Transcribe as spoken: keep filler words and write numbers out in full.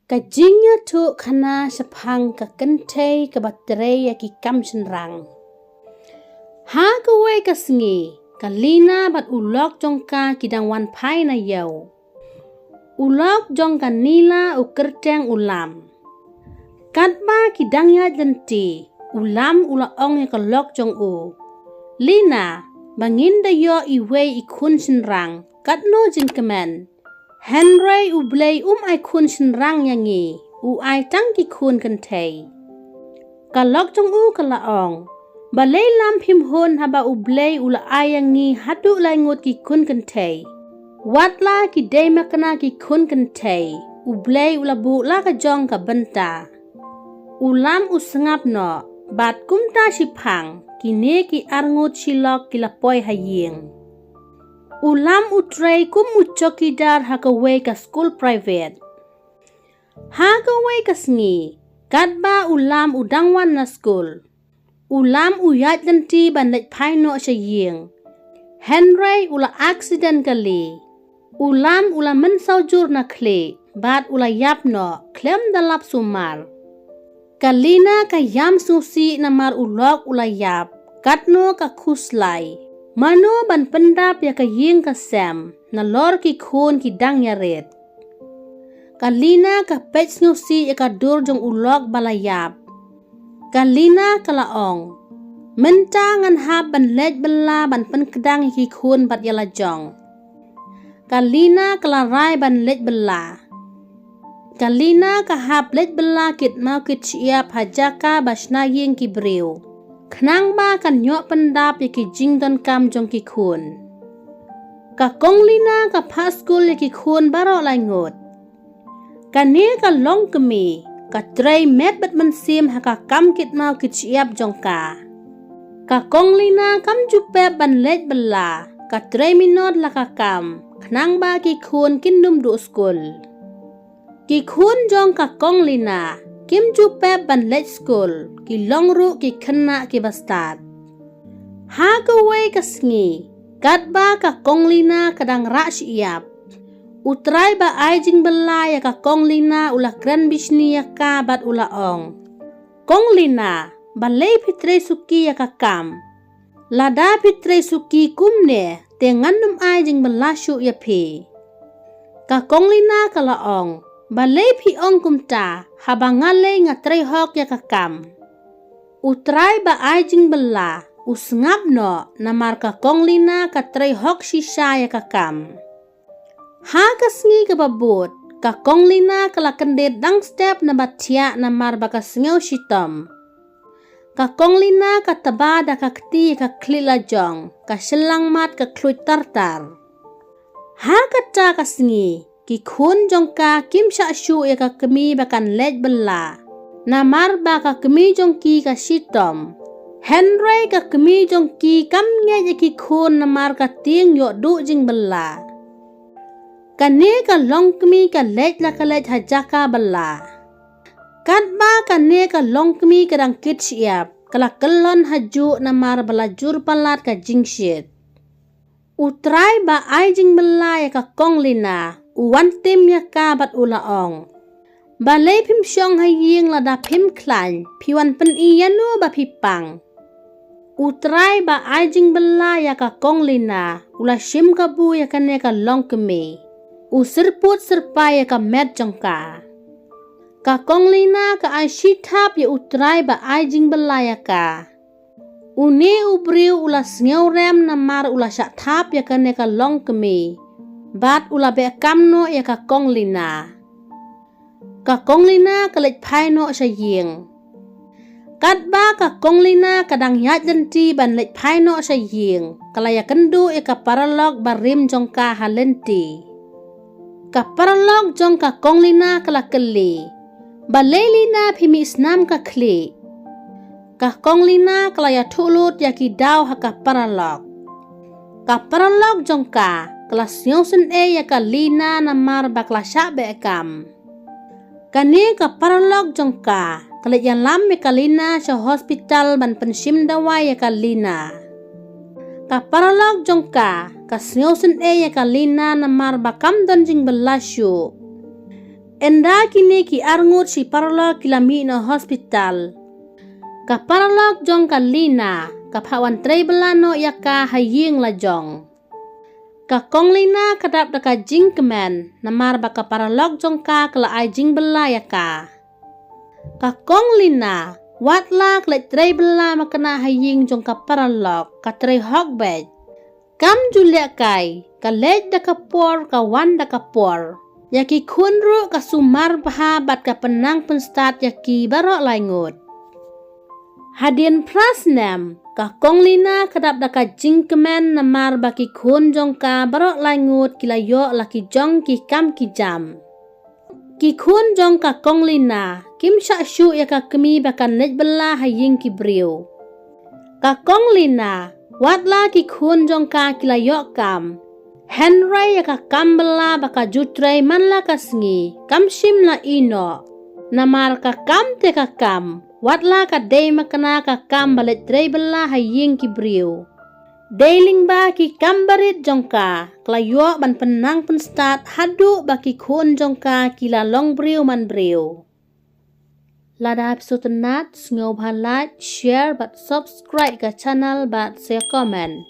Ka jingïathuh khana shaphang ka kynthei kaba trei ïa ki kam shynrang. Ha kawei ka sngi, ka Lina bad u lok jong ka ki dang wan phai na ïew. U lok jong ka Nila u kyrteng u Lam. Katba ki dang ïaid lynti, u Lam u la ong ïa ka lok jong u, Lina, ba ngin da ïoh iwei i khun shynrang, katno jingkmen. Hynrei U Blei um ai khun shynrang ïa ngi, u ai tang ki khun kynthei. Ka lok jong u ka la ong, balei Lam phim hun haba U Blei u la ai ïa ngi haduh lai ngut ki khun kynthei. Wat la ki dei ma kane ki khun kynthei, U Blei u la buh la ka jong ka bynta. U Lam u sngap noh, bad kumta shiphang, kine ki arngut shilok ki la poi ha ïing. U Lam u trei kum u chowkidar ha kawei ka skul private. Ha kawei ka sngi, katba u Lam u dang wan na skul, u Lam u ïaid lynti ban leit phai noh sha ïing. Hynrei u la accident kali. U Lam u la mynsaw jur na khlieh, bad u la ïap noh, khlem da lap sumar. Ka Lina ka ïam sngewsih namar u lok u la ïap, katno ka khuslai. Mano ban pyndap ïa ka ïing ka sem, nalor ki khun ki dang ïarit. Ka Lina ka peit sngewsih ïa ka dur jong u lok ba la ïap. Ka Lina ka la ong, mynta ngan hap ban leit bylla ban pynkdang ïa ki khun bad ïa la jong. Ka Lina ka la rai ban leit bylla. Ka Lina ka hap leit bylla kit maw kit shyiap ha jaka ba shna ïing ki briew. Khnang ba kan ïoh pyndap ïa ki jingdonkam jong ki khun. Ka Kong Lina ka phah skul ïa ki khun baroh lai ngut. Kane ka long kmie, ka trei met bad mynsiem ha ka kam kit maw kit shyiap jong ka. Ka Kong Lina kam ju pep ban leit bylla, ka trei minot la ka kam, khnang ba ki khun kin nym duh skul. Ki khun jong ka Kong Lina, kim ju pep ban leit skul, ki long ruh ki khynnah kiba stad. Ha kawei ka sngi, katba ka Kong Lina ka dang rah shyiap. U trai ba ai jingbylla ïa ka Kong Lina u la kren bishni ïa ka bad u la ong, Kong Lina, balei phi trei suki ïa ka kam. Lada phi trei suki kumne, te ngan nym ai jingbylla shuh ïa phi. Ka Kong Lina ka la ong, balei phi ong kumta, haba nga lei nga trei hok ïa ka kam. U trai ba ai jingbylla, u sngap noh, namar ka Kong Lina ka trei hok shisha ïa ka kam. Ha ka sngi kaba bud, ka Kong Lina ka la kyndit dang step na ba thiah namar ba ka sngew shitom. Ka Kong Lina ka tba da ka kti ïa ka khlieh la jong, ka shyllang mat ka khluit tar-tar. Ha kata ka sngi, ki khun jong ka kim shah shuh ïa ka kmie ba kan leit bylla. Namar ba ka kmie jong ki ka shitom. Hynrei ka kmie jong ki kam ngeit ïa ki khun namar ka tieng ïoh duh jingbylla. Kane ka long kmie ka leit la ka leit ha jaka bylla. Katba kane ka long kmie ka dang kit shyiap, ka la kyllon ha juh namar ba la jur palat ka jingshit. U trai ba ai jingbylla ïa ka Kong Lina, u wan tim ïa ka bad u la ong, balei phim shong ha ïing lada phim khlaiñ, phi wan pyni ïano ba phi pang. U trai ba ai jingbylla ïa ka Kong Lina, u la shim kabu ïa kane ka long kmie. U syrput syrpai ïa ka met jong ka. Ka Kong Lina ka ai shi thap ïa u trai ba ai jingbylla ïa ka. Une u briew u la sngew rem namar u la shah thap ïa kane ka long kmie. Bad u la beh kam noh ïa ka Kong Lina. Ka Kong Lina ka leit phai noh sha ïing. Katba ka Kong Lina ka dang ïaid lynti ban leit phai noh sha ïing, ka la ïakynduh ïa ka paralok barim jong ka ha lynti. Ka paralok jong ka Kong Lina ka la kylli, balei Lina phi mih snam ka khlieh? Ka Kong Lina ka la ïathuh lut ïa ki daw ha ka paralok. Ka paralok jong ka ka la sngew sngewsih ïa ka Lina namar ba ka la shah beh kam. Kane ka paralok jong ka ka leit ïalam ïa ka Lina sha hospital ban pynshim dawai ïa ka Lina. Ka paralok jong ka ka sngew sngewsih ïa ka Lina namar ba kam don jingbylla shuh. Ynda kine ki arngut shi paralok ki la mih noh hospital, ka paralok jong ka Lina ka phah wan trei bylla noh ïa ka ha ïing la jong. Ka Kong Lina ka dap da ka jingkmen namar ba ka paralok jong ka ka la ai jingbylla ïa ka. Ka Kong Lina, wat la ka leit trei bylla makna ha ïing jong ka paralok, ka trei hok beit. Kam ju lehkai, ka leit da ka por, ka wan da ka por. Ïa ki khun ruh ka sumar bha bad ka pynnang pynstad ïa ki baroh lai ngut. Hadien phra snem, ka Kong Lina ka dap da ka jingkmen namar ba ki khun jong ka baroh lai ngut ki la ïoh la ki jong ki kam ki jam. Ki khun jong ka Kong Lina kim shah shuh ïa ka kmie ba kan leit bylla ha ïing ki briew. Ka Kong Lina, wat la ki khun jong ka ki la ïoh kam, hynrei ïa ka kam bylla ba ka ju trei man la ka sngi kam shym la ïeh noh. Namar ka kam te ka kam, wat la ka dei makna ka kam ba leit trei bylla ha ïing ki briew. Dei lyngba ki kam barit jong ka, ka la ïoh ban pynnang pynstad haduh ba ki khun jong ka ki la long briew man briew. Lada phi sngewtynnat, sngewbha like, share bad subscribe ka channel bad sa comment.